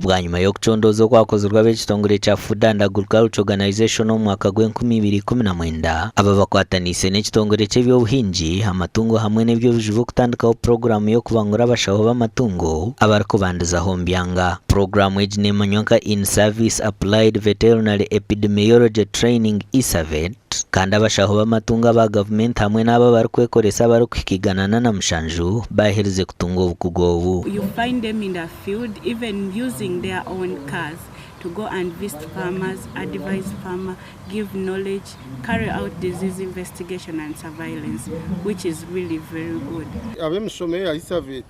Bwanyima y'okucondooza okwakozirwe ab'ekitongore kya Food and Agriculture Organization omu mwaka gw'enkumibiri ikumi na mwenda, aba bakwataniise n'ekitongore ky'ebyobuhingi, amatungo hamwe n'eby'obujubi okutandikaho puroguraamu y'okubangura abashaho b'amatungo abarikubandizaho omu byanga. Puroguraamu egi neemanywa nka In Service Applied Veterinary Epidemiology Training, ISAVET, kandi abashaho b'amatungo aba gavumenti hamwe n'abo abarikwekoresa abarikuhika 147 baaherize kutunga obukugu obu. You find them in the field, even using their own cars to go and visit farmers, advise farmer, give knowledge, carry out disease investigation and surveillance, which is really very good. Ab'emishomo ya ISAVET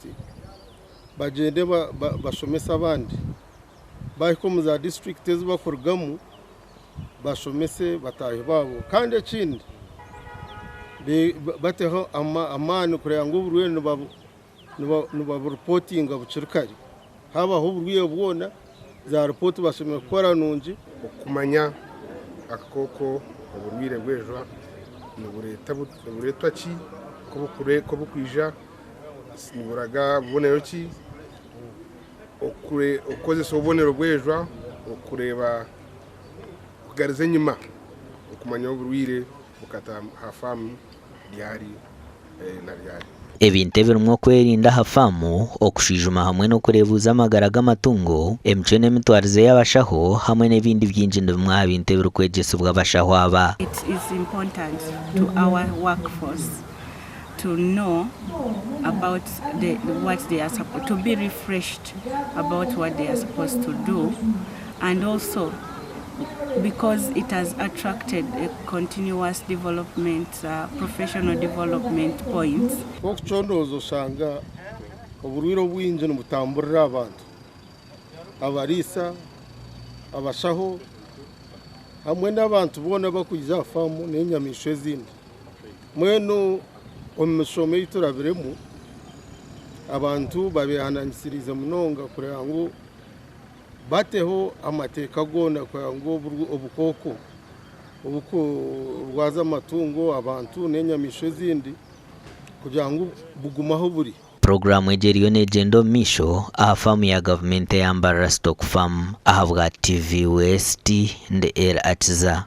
bagyende bashomese abandi, bahika omu za disiturikiti ezi bakurugamu bashomese bataahi baabo. Kandi ekindi, bateho amaani kureba ngu oburwaire nibaburipootinga bukiri kare. Habaho oburwaire bwona, za ripooti bashemereire kukora nungi. Okumanya akakooko, oburwaire bw'ejwa nibureetwa ki, ko bukwija niburaga bubonero ki, okukozesa obubonero bw'ejwa okureeba kugariza enyima okumanya oburwaire bukata aha faamu ryari na ryari. Ebintu ebirimu okwerinda aha faamu, okushwijuma hamwe n'okureebuuza amagara g'amatungo, emicwe n'emitwarize y'abashaho hamwe n'ebindi bingi ni bimwe aha bintu ebirikwegyesibwa abashaho aba. It is important to our workforce to know about what they are supposed to be refreshed about what they are supposed to do, and also because it has attracted a continuous development, professional development points. Okucondooza oshanga oburwaire obwingi nibutamburira abantu, abariisa, abashaho hamwe n'abantu boona bakwija aha faamu n'enyamaishwa ezindi. Mbwenu omu mishomo ei turabiremu, abantu babehananyisiriize munonga kureba ngu bateho amateeka goona kureba ngu obukooko obukurwaza amatungo, abantu n'enyamaishwa ezindi, kugira ngu bugumaho buri. Puroguraamu egi eriyo neegyenda omu maisho aha faamu ya gavumenti eya Mbarara Stock Farm. Ahabwa TV West, ndi El Akiza.